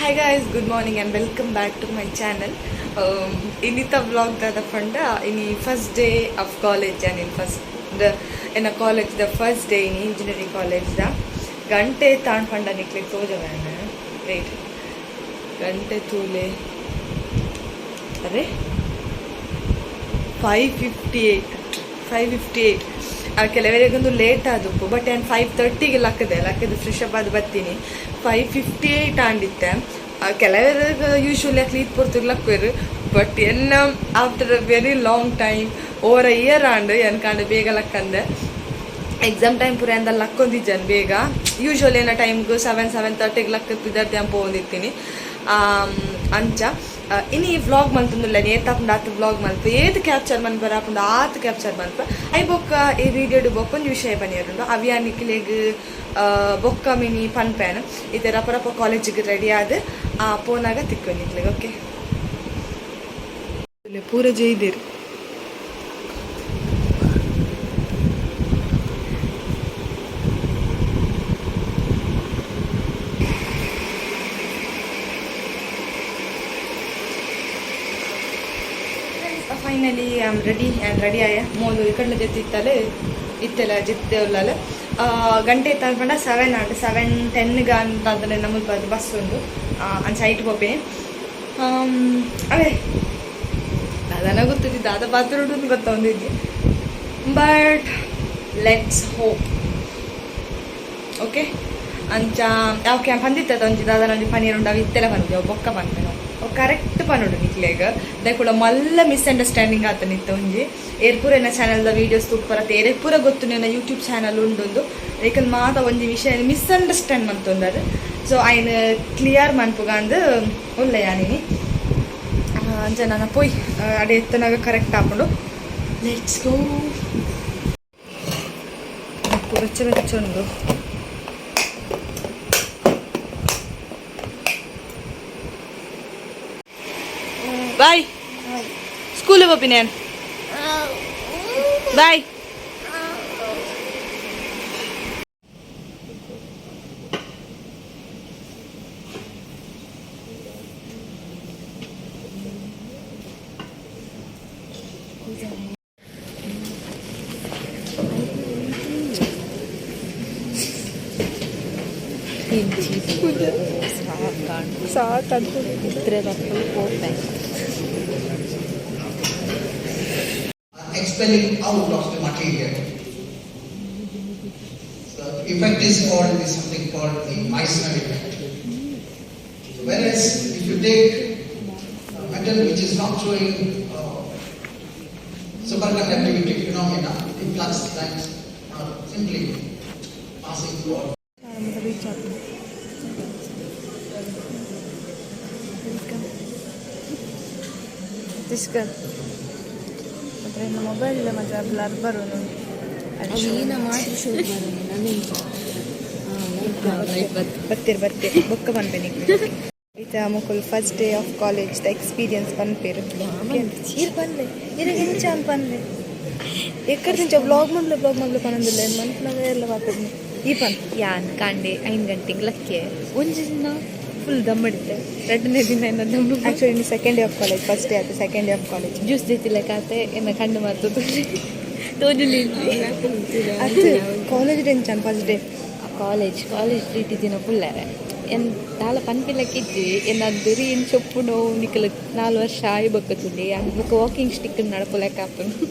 Hi guys, good morning and welcome back to my channel. ಇನ್ನಿತ vlog ದಾದ ಪಂಡ, ಇನಿ first day of college. ನೀನು first ಎನ್ನ college the first day ಇನಿ, engineering college ದ. ಗಂಟೆ ತಾಣ್ ಪಂಡ ನಿಕ್ಲೆ ತೋಜವೇನ? ವೇಟ್, ಗಂಟೆ ತೂಲೆ. ಅರೆ, 5:58, 5:58. ಕೆಲವರಿಗೊಂದು ಲೇಟ್ ಆದಪ್ಪು, ಬಟ್ ನಾನು 5:30ಗೆ ಲಕ್ಕದೆ ಲಕ್ಕದೆ ಫ್ರೆಶ್ ಅಪ್ ಆದ್ ಬರ್ತೀನಿ. 5:58 ಆಂಡಿತ್ತೆ. ಕೆಲವರು ಯೂಶ್ವಲಿ ಅಕ್ಲಿ ಈತ್ ಪೊರ್ತುಗ್ ಲಕ್ಕುವೆರ್, ಬಟ್ ಎನ್ನ after a very long time, over a year and ಎನ್ಕಾಂಡ ಬೇಗ ಲಕ್ಕಂದೆ. ಎಕ್ಸಾಮ್ ಟೈಮ್ ಪೂರ ಅಂದ ಲಕ್ಕೊಂದಿಜ್ಜನ್ ಬೇಗ. ಯೂಶ್ವಲಿ ಏನ ಟೈಮ್ಗೆ 7, 7:30ಗೆ ಲಕ್ಕ ಪಿದರ್ತಿ ಪೋವೊಂದಿತ್ತೀನಿ. ಅಂಚ ಇನಿ ವ್ಲಾಗ್ ಮಲ್ತೊಂದುಲ್ಲ. ಏತ್ ಆಪುಂಡು ಆತ್ ವ್ಲಾಗ್ ಮಲ್ಪ, ಏತ್ ಕ್ಯಾಪ್ಚರ್ ಮನ್ಪರ ಆಪುಂಡು ಆತ್ ಕ್ಯಾಪ್ಚರ್ ಮನ್ಪ. I ಬೊಕ್ಕ ಈ ವಿಡಿಯೋಡು ಬೊಕ್ಕೊಂಜಿ ವಿಷಯ ಪನಿಯರುಂಡು. ಅವಿಯಾ ನಿಕ್ಲೆಗ್ ಬೊಕ್ಕ ಮಿನಿ ಪನ್ಪೇನ್. ಇತ್ತೆ ರಪ ರಪ ಕಾಲೇಜಿಗೆ ರೆಡಿ ಆದ್ ಪೋನಾಗ ತಿಕ್ಕು ನಿಕ್ಲೆಗ್. ಓಕೆ, ಪೂರ ಜೈದಿರ್. Finally I am ready and ready ಆಯ. ಮೋಲು ಈ ಕಡಲ ಜೊತೆ ಇತ್ತಲೆ ಇತ್ತೆಲ್ಲ ಜಿತ್ತೆ ಉಲ್ಲಲ್ಲ. ಗಂಟೆ ಇತ್ತ ಪಂಡ 7 ಆಂಡ್. 7:10ಗೆ ಅಂತ ಅಂದ್ರೆ ನಮ್ಮದು ಬಸ್ ಉಂಡು. ಅಂಚ ಐಟ್ ಪೋಪೆ. ಅವೇ ದಾದಾನ ಗೊತ್ತಿದ್ದು, ದಾದ ಬಾತ್ರೂಮ್ ಗೊತ್ತೊಂದಿದ್ದೆ, ಬಟ್ let's hope. Okay, ಅಂಚ ಯಾವ ಕ್ಯಾಂಪ್ ಅಂದಿತ್ತ ಒಂಜಿ ದಾದನ ಒಂಜಿ ಪನೀರ್ ಉಂಡು. ಅವು ಇತ್ತೆಲ್ಲ ಪನ್ಪೆ, ಅವು ಬೊಕ್ಕ ಪನ್ಪೆ. ಅವು ಕರೆಕ್ಟ್ ಪನೊಡು ನಿಕ್ಲೆಗ್. ದಾಯೆ ಮಲ್ಲ ಮಿಸ್ಅಂಡರ್ಸ್ಟ್ಯಾಂಡಿಂಗ್ ಆತ ನಿತ್ತ ಒಂಜಿ. ಏರ್ ಪೂರ ಎನ್ನ ಚಾನಲ್ದ ವೀಡಿಯೋಸ್ ತೂಪರ, ಏರೆ ಪೂರ ಗೊತ್ತು ನನ್ನ ಯೂಟ್ಯೂಬ್ ಚಾನಲ್ ಉಂಡೊಂದು. ಏಕಂದ್ ಮಾತ ಒಂಜಿ ವಿಷಯ ಮಿಸ್ಅಂಡರ್ಸ್ಟ್ಯಾಂಡ್ ಮಂತೊಂದಾರು. ಸೊ ಐನ್ ಕ್ಲಿಯರ್ ಮನ್ಪುಗಂದು ಉಲ್ಲೆ ಯಾನಿನಿ. ಅಂಚ ನಾನು ಪೋಯ್ ಅಡೆ ಎತ್ತನಾಗ ಕರೆಕ್ಟ್ ಆಪುಂಡು. Let's go. ಬೆಚ್ಚ ಬೆಚ್ಚ ಉಂಡು. ಬಾಯ್, ಸ್ಕೂಲ್ ಪೋಪಿನಿ ನಾನು. ಬಾಯ್. ಸಾಕು. ಪೋಪೆ. Expelling out of the material. So effect is called is something called the Meissner effect. So whereas if you take a metal which is not showing superconductivity phenomena, the flux lines are simply passing through all. Reach ಆಗ್ತದೆ. Welcome ತಿಸ್ಕರ್ ಮಾತ್ರ ಇನ್ನು mobile ಮಾತ್ರ blur ಬರೋನು. ಅವು ಮಾತ್ರ shoot ಬರೋಣ ನಾನು. ಬತ್ತೀರ್ ಬತ್ತೀರ್, ಬೊಕ್ಕ ಪನ್ಪೆ ನಿಕ್ಲೆ. ಇತ್ತೆ ಮೊಕುಲು first day of college the experience ಪನ್ಪೇರು. ಇರ್ ಪನ್ಲೆ, ಇರ ಎಂಚ ಅಂತ ಪನ್ಲೆ. ಎಕ್ಕಡ ತಿಂಚ ವ್ಲಾಗ್ ಮನ್ಲೆ, ವ್ಲಾಗ್ ಮನ್ಲೆ ಪನೊಂದಿಲ್ಲ ಮನ್ಪುನಾಗ ಎಲ್ಲ ಪಾಪುನಿ. ಈ ಪನ್. ಯಾನ್ ಕಾಂಡೆ 5 ಗಂಟೆಗೆ ಲಕ್ಕೆ. ಒಂಜಿ ದಿನ ಫುಲ್ ದಮ್ಮಡಿತ್ತೆ, ಎರಡನೇ ದಿನ ಏನ ದಮ್ಮು. Actually second day of college, first day ಆಯ್ತು, second day of college. Juice ದೆತ್ತಿಲ್ಲ ಕಾತೆ ಎನ್ನ ಕಣ್ಣು ಮಾತು ತೋಜುಲಿ. ಅದು ಕಾಲೇಜ್ ಎಂಚ ಫಸ್ಟ್ ಡೇ? ಕಾಲೇಜ್ ಕಾಲೇಜ್ ರೀತಿ ದಿನ ಫುಲ್ಲಾರೆ ಎನ್ ದಾಲ ಪನ್ಪಿಲಕ್ಕಿಜ್ಜಿ. ಎನ್ನ ಬೆರಿ ಇನ್ ಚೊಪ್ಪು ನೋವು ನಿಕಲ 4 ವರ್ಷ ಆಯಿ ಬೊಕ್ಕ ತುಲಿ ಬೊಕ್ಕ ವಾಕಿಂಗ್ ಸ್ಟಿಕ್ ನಡಪುಲೆಕ್ಕ ಆಪುಂಡು.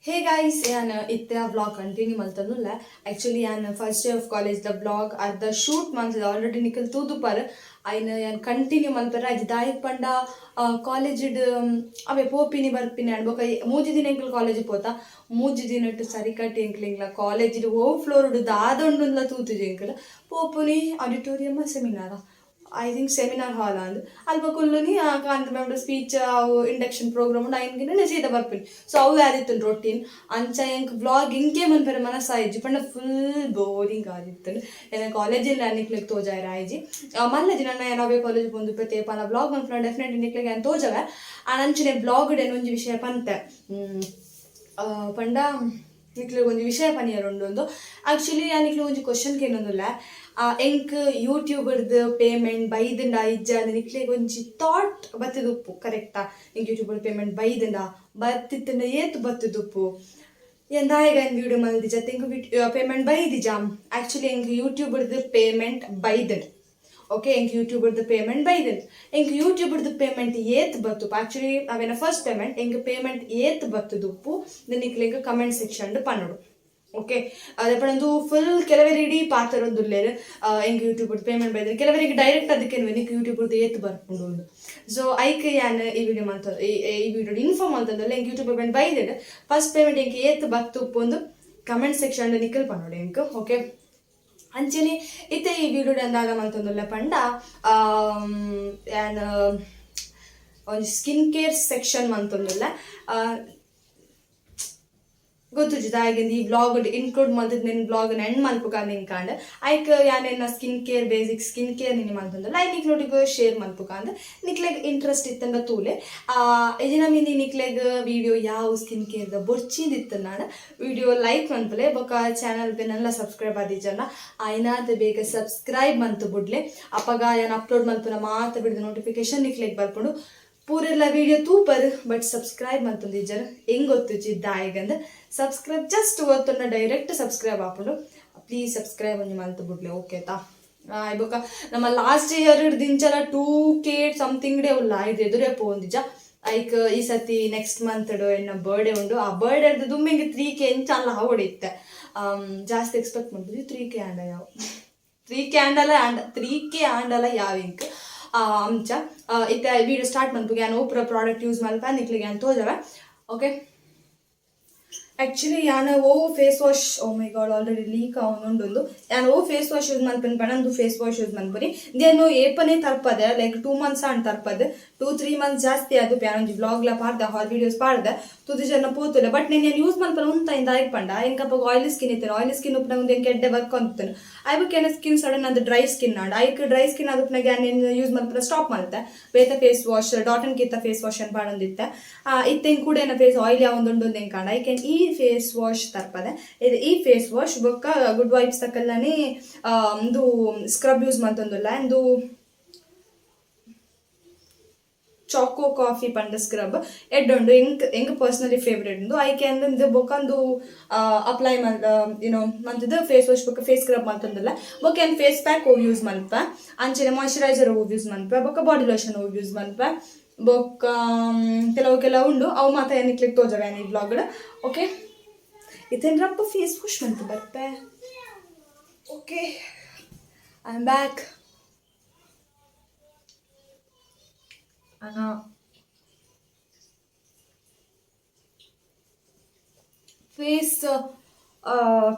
ಹೇ ಗೈಸ್, ಯಾನ್ ಇತ್ತೆ ಆ ವ್ಲಾಗ್ ಕಂಟಿನ್ಯೂ ಮಲ್ತೊಂದುಲ್ಲೆ. ಆಕ್ಚುಲಿ ಯಾನ್ first day of college the vlog ಅರ್ಧ ಶೂಟ್ ಮಲ್ತದ ಆಲ್ರೆಡಿ, ನಿಕಲ್ ತೂದುಪರ್. ಐನ್ ಯಾನ್ ಕಂಟಿನ್ಯೂ ಮಲ್ಪೆರೆ ಅಜ್ಜಿ. ದಾಯೆಗ್ ಪಂಡ ಕಾಲೇಜಿಡ್ ಅವೇ ಪೋಪಿನಿ ಬರ್ಪಿನಿ ಅಂಡ್ ಬೊಕ 3 ದಿನ ಎಂಕುಲು ಕಾಲೇಜ್ ಪೋತ. 3 ದಿನಟ್ಟು ಸರಿ ಕಟ್ಟಿ ಎಂಕ್ಲು ಎಂಕ್ಲ ಕಾಲೇಜಿಡ್ ಓ ಫ್ಲೋರ್ ದಾದ ಉಂಡುಂದ್ಲ ತೂತುಜಿ. ಎಂಕುಲು ಪೋಪುನಿ ಆಡಿಟೋರಿಯಮ್, ಸೆಮಿನಾರ, I think seminar ಹಾಲ್ ಅಂದ್. ಅಲ್ಪ ಕುಲ್ಲುನಿ, ಕಾಂತ ಮ್ಯಾಮ್ ಸ್ಪೀಚ್, ಅವು ಇಂಡಕ್ಷನ್ ಪ್ರೋಗ್ರಾಮ್ ಉಂಡು, ಐನ್ಗಿನ ಸೀದಾ ಬರ್ಪಿನಿ. ಸೊ ಅವು ಆದಿತ್ತು ರೊಟೀನ್. ಅಂಚ ಎಂಕ್ ವ್ಲಾಗ್ ಇಂಕೆ ಮನ್ಪೆರೆ ಮನಸ್ಸಾಯಿಜಿ. ಪಂಡ ಫುಲ್ ಬೋರಿಂಗ್ ಆದಿತ್ತು. ಎನ್ನ ಕಾಲೇಜಲ್ಲಿ ನಿಕ್ಲೆಗ್ ತೋಜಾಯರ ಆಯ್ಜಿ. ಮಲ್ಲ ದಿನ ನಾವೇ ಕಾಲೇಜ್ ಪೋಂದು ಪತೆ ಪನ ವ್ಲಾಗ್ ಮನ್ಪುನ ಡೆಫಿನೆಟ್ಲಿ ನಿಕ್ಲೆಗ್ ಯಾನ್ ತೋಜವೆ. ಆಂಡ್ ಅಂಚನೆ ವ್ಲಾಗ್ ಒಂಜಿ ವಿಷಯ ಪಂತೆ. ಪಂಡ ನಿಕ್ಲೆ ಒಂಜಿ ವಿಷಯ ಪನಿಯರ ಉಂಡು. ಆಕ್ಚುಲಿ ಯಾನ್ ಒಂಜಿ ಕ್ವಶನ್ ಕೇನೊಂದುಲ್ಲ. ಎಂಕ್ ಯೂಟ್ಯೂಬರ್ದು ಪೇಮೆಂಟ್ ಬೈದಂಡ ಇಜ್ಜ ನಿಕ್ಲೆಗ್ ಒಂಜಿ ಥಾಟ್ ಬತ್ತದುಪ್ಪು, ಕರೆಕ್ಟಾ? ಎಂಕ್ ಯೂಟ್ಯೂಬರ್ ಪೇಮೆಂಟ್ ಬೈದಂಡ, ಬತ್ತಿತ್ತಂಡ ಏತ್ ಬತ್ತದುಪ್ಪು, ಏನ್ ದಾಯೆಗ್ ಐನ್ ವೀಡಿಯೋ ಮಲ್ದಿಜ, ಎಂಕ್ ಪೇಮೆಂಟ್ ಬೈದಿಜ? ಆಕ್ಚುಲಿ ಎಂಕ್ ಯೂಟ್ಯೂಬರ್ದು ಪೇಮೆಂಟ್ ಬೈದಂಡ್. ಓಕೆ, ಎಂಕ್ ಯೂಟ್ಯೂಬರ್ದು ಪೇಮೆಂಟ್ ಬೈದಂಡ್. ಎಂಕ್ ಯೂಟ್ಯೂಬರ್ದು ಪೇಮೆಂಟ್ ಏತ್ ಬತ್ತುಪ್ಪು, ಆಕ್ಚುಲಿ ಅವೇನ ಫಸ್ಟ್ ಪೇಮೆಂಟ್, ಎಂಕ್ ಪೇಮೆಂಟ್ ಏತ್ ಬತ್ತದುಪ್ಪು ನಿಕ್ಲೆಗ್ ಕಮೆಂಟ್ ಸೆಕ್ಷನ್ ಪನ್ನೊಡು. ಓಕೆ, ಅದೇ ಪಂಡೊಂದು ಫುಲ್ ಕೆಲವೆರ್ ಇಡೀ ಪಾತೆರೊಂದುಲ್ಲೆರ್, ಎಂಕ್ ಯೂಟ್ಯೂಬ್ ಪೇಮೆಂಟ್ ಬೈದ್ರೆ. ಕೆಲವರಿಗೆ ಡೈರೆಕ್ಟ್ ಅದಕ್ಕೆ ನಿಕ್ ಯೂಟ್ಯೂಬ್ ಏತ್ ಬರ್ಪುಂಡು. ಸೊ ಐಕ್ ಯಾನ್ ಈ ವಿಡಿಯೋ ಮಲ್ತ ಈ ವಿಡಿಯೋ ಇನ್ಫಾರ್ಮ್ ಮಲ್ತಂದಲ್ಲ, ಎಂಕ್ ಯೂಟ್ಯೂಬ್ ಪೇಮೆಂಟ್ ಬೈದೆಡ್. ಫಸ್ಟ್ ಪೇಮೆಂಟ್ ಎಂಕ್ ಏತ್ ಬತ್ತುಪ್ಪು ಒಂದು ಕಮೆಂಟ್ ಸೆಕ್ಷನ್ ನಿಕಲ್ ಪನ್ನೊಡು ಎಂಕ್. ಓಕೆ, ಅಂಚೆನೆ ಇತ್ತೆ ಈ ವಿಡಿಯೋ ಅಂದಾಗ ಮಲ್ತೊಂದುಲ್ಲ ಪಂಡ, ಯಾನ್ ಒಂಜಿ ಸ್ಕಿನ್ ಕೇರ್ ಸೆಕ್ಷನ್ ಮಂತೊಂದುಲ್ಲ. ಗೊತ್ತುಜಿ ದಾಯೆಗ್ ಈ ವ್ಲಾಗ್ ಇನ್ಕ್ಲೂಡ್ ಮಲ್ತದ್ ನಿನ್ ವ್ಲಾಗ್ ಎಂಡ್ ಮಲ್ಪುಗ ನಿಂಕಾಂಡ್. ಐಕ್ ಯಾನ್ ಎನ್ನ skin care, basic skin care ನಿನ್ನೆ ಮಲ್ತೊಂದುಲ್ಲ, I ನಿಕ್ಲೊಟಿಗ್ ಶೇರ್ ಮಲ್ಪುಗ ಅಂದ್. ನಿಕ್ಲೆಗ್ ಇಂಟ್ರೆಸ್ಟ್ ಇತ್ತಂಡ ತೂಲೆ. ಇಜಿನ ಮಿನಿ ನಿಕ್ಲೆಗ್ ವಿಡಿಯೋ ಯಾವ ಸ್ಕಿನ್ ಕೇರ್ ದ ಬೊರ್ಚಿಂದ್ ಇತ್ತಂಡ ವಿಡಿಯೋ ಲೈಕ್ ಮನ್ಪುಲೆ. ಬೊಕ ಚಾನಲ್ ಗ್ ಸಬ್ಸ್ಕ್ರೈಬ್ ಆದಿಜನ ಆಯ್ನಾತ್ ಬೇಗ ಸಬ್ಸ್ಕ್ರೈಬ್ ಮಂತು ಬುಡ್ಲೆ. ಅಪಗ ಯಾನ್ ಅಪ್ಲೋಡ್ ಮಲ್ಪುನ ಮಾತ ಬಿಡ್ದು ನೋಟಿಫಿಕೇಶನ್ ನಿಕ್ಲೆಗ್ ಬರ್ಪುಂಡು. ಪೂರೆಲ್ಲ ವಿಡಿಯೋ ತೂಪರ್, ಬಟ್ ಸಬ್ಸ್ಕ್ರೈಬ್ ಮಂತೊಂದಿಜ್ಜರ್, ಹೆಂಗ್ ಗೊತ್ತುಜಿ ದಾಯೆಗಂದ್. ಸಬ್ಸ್ಕ್ರೈಬ್ ಜಸ್ಟ್ ಒತ್ತುಂಡ ಡೈರೆಕ್ಟ್ ಸಬ್ಸ್ಕ್ರೈಬ್ ಆಪುಂಡು. ಪ್ಲೀಸ್ ಸಬ್ಸ್ಕ್ರೈಬ್ ಒಂಜಿ ಮಲ್ತ್ ಬುಡ್ಲೆ, ಓಕೆ ತಾ? ಬೊಕ ನಮ್ಮ ಲಾಸ್ಟ್ ಇಯರ್ ದಿಂಚಲ 2K something day ಉಲ್ಲ, ಐದು ಎದುರೇ ಪೋಂದಿಜ. ಐಕ್ ಈ ಸತಿ ನೆಕ್ಸ್ಟ್ ಮಂತ್ ಎನ್ನ ಬರ್ಡೇ ಉಂಡು. ಆ ಬರ್ಡೇ ದುಮ್ಮಿಂಗ್ 3K ಎಂಚಲ್ಲ ಹೊಡಿತ್ತೆ. ಜಾಸ್ತಿ ಎಕ್ಸ್ಪೆಕ್ಟ್ ಮಾಡ್ಬೋದು 3K ಆಂಡ ಯಾವ 3K ಆಂಡಲ ಆಂಡ 3K ಆಂಡಲ ಯಾವ ಇಂಕ್ ಅಂಚ. ಇತ್ತೆ ವಿಡಿಯೋ ಸ್ಟಾರ್ಟ್ ಮನ್ಪುಗೆ. ಯಾನ್ ಓಪುರ ಪ್ರಾಡಕ್ಟ್ ಯೂಸ್ ಮಲ್ಪ ನಿಕ್ಲೆಗ್ ಯಾನ್ ತೋಜವೆ. ಓಕೆ, ಆಕ್ಚುಲಿ ಯಾನ್ ಓ face wash, oh my god, already leak ಆವೊಂದುಂಡು. ಯಾನ್ ಓ ಫೇಸ್ ವಾಶ್ ಯೂಸ್ ಮನ್ಪುನಿ ಪಂಡ ಫೇಸ್ ವಾಶ್ ಯೂಸ್ ಮನ್ಪುನಿ. ದೇನು ಏಪನೇ ತರ್ಪದೆ, ಲೈಕ್ 2 ಮಂತ್ಸ್ ಆಂಡ್ ತರ್ಪದೆ, 2-3 ಮಂತ್ಸ್ ಜಾಸ್ತಿ. ಅದು ಯಾನ್ ಒಂಜಿ ವ್ಲಾಗ್ ಲ ಪಾಡ್ದೆ, ಹಾಲ್ ವೀಡಿಯೋಸ್ ಪಾಡ್ದೆ, ತುದು ಜನ ಪೋತುಲೆ. ಬಟ್ నేను ಯಾನ್ ಯೂಸ್ ಮನ್ಪುನ ಉಂತ ಇಂದ ಆಯ್ಕ್ ಪಂಡ, ಎಂಕಪಗ ಆಯಿಲಿ ಸ್ಕಿನ್ ಇತ್ತೇನೆ. ಆಯಿಲಿ ಸ್ಕಿನ್ ಉಪ್ಪುನಗ ಒಂದು ಎಂಕ್ ಎಡ್ಡೆ ವರ್ಕ್ ಅಂತಾನೆ. ಐಬಕ್ ಏನ ಸ್ಕಿನ್ ಸಡನ್ ಅದು ಡ್ರೈ ಸ್ಕಿನ್ ಆಂಡ್. ಐಕ್ ಡ್ರೈ ಸ್ಕಿನ್ ಆದುಪ್ಪುನಗ ಯಾನ್ ಯೂಸ್ ಮನ್ಪುನ ಸ್ಟಾಪ್ ಮಲ್ತೆ. ಬೇತ ಫೇಸ್ ವಾಶ್, ಡಾಟ್ ಅಂಡ್ ಕಿತ್ತ ಫೇಸ್ ವಾಶ್ ಅನ್ ಪಾಡೊಂದಿತ್ತೆ. ಇತ್ತೆ ಕೂಡ ಏನ ಫೇಸ್ ಆಯಿಲಿ ಆವೊಂದುಂಡು ಎಂಕಾಂಡ. ಐಕ್ ಈ ಫೇಸ್ ವಾಶ್ ತರ್ಪದೆ. ಇದು ಈ ಫೇಸ್ ವಾಶ್ ಬೊಕ್ಕ ಗುಡ್ ವೈಬ್ಸ್ ತಕಲ್ಲನೆ ಒಂದು ಸ್ಕ್ರಬ್ ಯೂಸ್ ಮಂತೊಂದುಲ್ಲ. ಇಂದು ಚಾಕೋ ಕಾಫಿ ಪಂಡ ಸ್ಕ್ರಬ್ ಎಡ್ಡುಂಡು, ಎಂಕ್ ಎಂಕ್ ಪರ್ಸನಲಿ ಫೇವ್ರೇಟ್ ಉಂದು. ಐಕೆ ಅಂದ್ ಬೊಕ್ಕ ಒಂದು ಅಪ್ಲೈ ಮಲ್ ಯುನೋ ಮಂತದ ಫೇಸ್ ವಾಶ್ ಬೊಕ್ಕ ಫೇಸ್ ಸ್ಕ್ರಬ್ ಮಲ್ತೊಂದುಲ್ಲ. ಬೊಕ್ಕ ಏನ್ ಫೇಸ್ ಪ್ಯಾಕ್ ಓವ್ ಯೂಸ್ ಮಲ್ಪ, ಅಂಚನೆ ಮಾಯಿಶ್ಚರೈಸರ್ ಓವ್ ಯೂಸ್ ಮಲ್ಪ, ಬೊಕ್ಕ ಬಾಡಿ ಲೋಷನ್ ಓವ್ ಯೂಸ್ ಮಲ್ಪ. ಬೊಕ್ಕ ಕೆಲವು ಕೆಲವು ಉಂಡು, ಅವು ಮಾತ ಏನ್ ತೋಜವೆ ಈ ವ್ಲಾಗ್. ಓಕೆ, ಇತ್ತೇನ್ ರಪ್ಪ ಫೇಸ್ ವಾಶ್ ಮಂತು ಬರ್ಪೆ. Okay, I am back. Face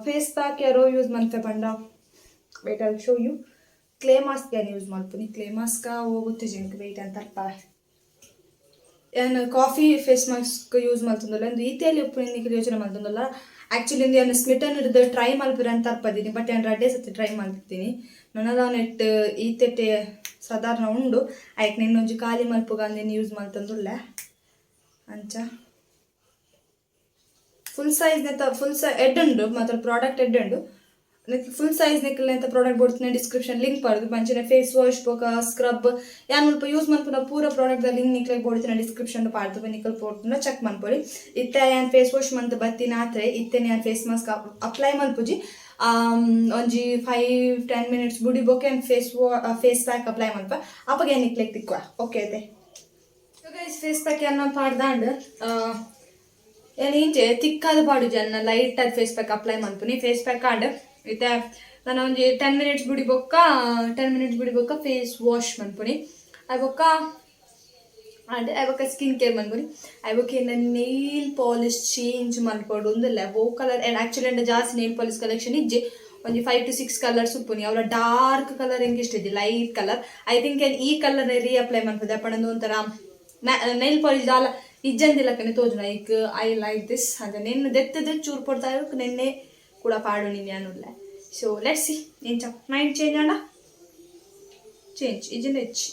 face pack ಯಾರೋ ಯೂಸ್ ಮನ್ಪೆ ಪಂಡ, wait, I show you. Clay mask ಏನು ಯೂಸ್ ಮಲ್ಪುನಿ. ಕ್ಲೇ ಮಾಸ್ಕ್ ಹೋಗುತ್ತೆ ಜಿಂಕ್. ವೆಯ್ಟ್ ಅಂತ. ಯಾನ್ ಕಾಫಿ ಫೇಸ್ ಮಾಸ್ಕ್ ಯೂಸ್ ಮಲ್ತೊಂದುಲ್ಲ. ಇಂದು ಈತೆಯಲ್ಲಿ ಉಪ್ಪು ನಿಕ್ಲ್ ಯೋಚನೆ ಮಲ್ತೊಂದುಲ್ಲ. ಆಕ್ಚುಲಿ ಇಂದು ಯಾನ್ ಸ್ಮಿಟನ್ ಹಿಡ್ದು ಟ್ರೈ ಮಲ್ಪುರ ಅಂತ ತರ್ಪದಿನಿ, ಬಟ್ ಯಾನ್ ರಡ್ಡೆ ಸತಿ ಟ್ರೈ ಮಲ್ತಿದ್ದೀನಿ. ನನದ ನೆಟ್ ಈತೆಟೆ ಸಾಧಾರಣ ಉಂಡು. ಐಕ್ ನಿನ್ನೊಂಜಿ ಖಾಲಿ ಮಲ್ಪುಗ ಅಂದೇನು ಯೂಸ್ ಮಲ್ತೊಂದುಲ್ಲ. ಅಂಚ ಫುಲ್ ಸೈಜ್ ನೆತ್ತ ಫುಲ್ ಸೈ ಎಡ್ ಉಂಡು ಮಾತ್ರ ಪ್ರಾಡಕ್ಟ್ ಎಡ್ ಉಂಡು. ಫುಲ್ ಸೈಜ್ ನಿಕಲ್ನ ಪ್ರಾಡಕ್ಟ್ ಬೋಡ್ತಿನ ಡಿಸ್ಕ್ರಿಪ್ಷನ್ ಲಿಂಕ್ ಪಾಡ್ದು. ಅಂಚನೆ ಫೇಸ್ ವಾಶ್ ಬೊಕ ಸ್ಕ್ರಬ್ ಯಾನ್ ಮುಲ್ಪ ಯೂಸ್ ಮನ್ಪುನ ಪೂರ ಪ್ರಾಡಕ್ಟ್ ದ ಲಿಂಕ್ ನಿಕ್ಲೆಗ್ ಬೋಡ್ತಿನ ಡಿಸ್ಕ್ರಿಪ್ಷನ್ ಪಾಡ್ದು, ನಿಕಲ್ ಪೋಡ್ತುಂಡ ಚೆಕ್ ಮನ್ಪೊಲಿ. ಇತ್ತೆ ಯಾನ್ ಫೇಸ್ ವಾಶ್ ಮಂತ್ ಬತ್ತಿನ ಆತ್ರೆ. ಇತ್ತೆ ಯಾನ್ ಫೇಸ್ ಮಾಸ್ಕ್ ಅಪ್ಲೈ ಮನ್ಪುಜಿ. ಒಂಜಿ 5-10 ಮಿನಿಟ್ಸ್ ಬುಡಿ ಬೊಕ ಯಾನ್ ಫೇಸ್ ಪ್ಯಾಕ್ ಅಪ್ಲೈ ಮನ್ಪ. ಅಪಗ ಯಾನ್ ನಿಕ್ಲೆಗ್ ತಿಕ್ಕುವ. ಓಕೆ ಅತೆ? ಫೇಸ್ ಪ್ಯಾಕ್ ಯಾನ್ ಪಾಡ್ದಾಂಡ್. ಯಾನ್ ಇಂಚೆ ತಿಕ್ಕಾದ ಪಾಡುಜಿ, ಅನ್ನ ಲೈಟ್ ಆದ್ ಫೇಸ್ ಪ್ಯಾಕ್ ಅಪ್ಲೈ ಮನ್ಪುನಿ. ಫೇಸ್ ಪ್ಯಾಕ್ ಆಂಡ್. ಇತ್ತೆ ನಾನು ಒಂಜಿ 10 ಮಿನಿಟ್ಸ್ ಬುಡಿ ಬೊಕ್ಕ 10 ಮಿನಿಟ್ಸ್ ಬುಡಿ ಬೊಕ್ಕ ಫೇಸ್ ವಾಶ್ ಮನ್ಪುನಿ. ಆಯ್ ಬೊಕ್ಕ ಅಂಡ್ ಆಯ್ ಬೊಕ್ಕ ಸ್ಕಿನ್ ಕೇರ್ ಮನ್ಪುನಿ. ಆಯ್ ಬೊಕ್ಕ ಎನ್ನ ನೇಲ್ ಪಾಲಿಶ್ ಚೇಂಜ್ ಮನ್ಪೊಡು ಉಂದುಲ್ಲ. ವೋ ಕಲರ್ ಆ್ಯಂಡ್ ಆಕ್ಚುಲಿ ಅಂಡ ಜಾಸ್ತಿ ನೇಲ್ ಪಾಲಿಶ್ ಕಲೆಕ್ಷನ್ ಇಜ್ಜಿ. ಒಂಜಿ 5 to 6 colours ಉಪ್ಪುನಿ. ಅವರ ಡಾರ್ಕ್ ಕಲರ್ ಎಂಕ್ ಇಷ್ಟ ಇಜ್ಜಿ, ಲೈಟ್ ಕಲರ್. I think ಈ ಕಲರ್ ರೀಅಪ್ಲೈ ಮನ್ಪುದೆ ಪಂಡ ಒಂಥರ ನೈಲ್ ಪಾಲಿಶ್ ದಾಲ ಇಜ್ಜಂದಿಲಕ್ಕನೆ ತೋಜುನ. ಐಕ್ I like this. ಅಂಚ ನೆನ್ ದೆತ್ತದ ಚೂರು ಪೊಡ್ತಾ ನೆನ್ನೆ ಕೂಡ ಪಾಡು ಯಾನುಲ್ಲ. ಸೊ let's see ಎಂಚ ಮೈಂಡ್ ಚೇಂಜ್ ಆಂಡ ಚೇಂಜ್, ಇಜ್ಜಿಂಡ ಹೆಚ್ಚು.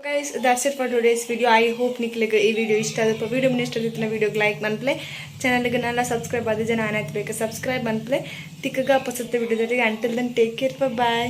Guys, that's it for today's video. I hope ನಿಕ್ಲೆಗ್ ಈ ವಿಡಿಯೋ ಇಷ್ಟ ಆದಪ್ಪ. ವಿಡಿಯೋ ಇಷ್ಟ ಆಗಿತ್ತು, ವಿಡಿಯೋಗೆ ಲೈಕ್ ಮನ್ಪ್ಲೆ. ಚಾನಲ್ಗೆ ನನ್ನ ಸಬ್ಸ್ಕ್ರೈಬ್ ಆದ ಜನ ಆನಾಯ್ತು ಬೇಕು ಸಬ್ಸ್ಕ್ರೈಬ್ ಮನ್ಪ್ಲೆ. ತಿಕ್ಕಗ ಪಸತ್ತ ವಿಡಿಯೋದಲ್ಲಿ. Until then, take care, bye.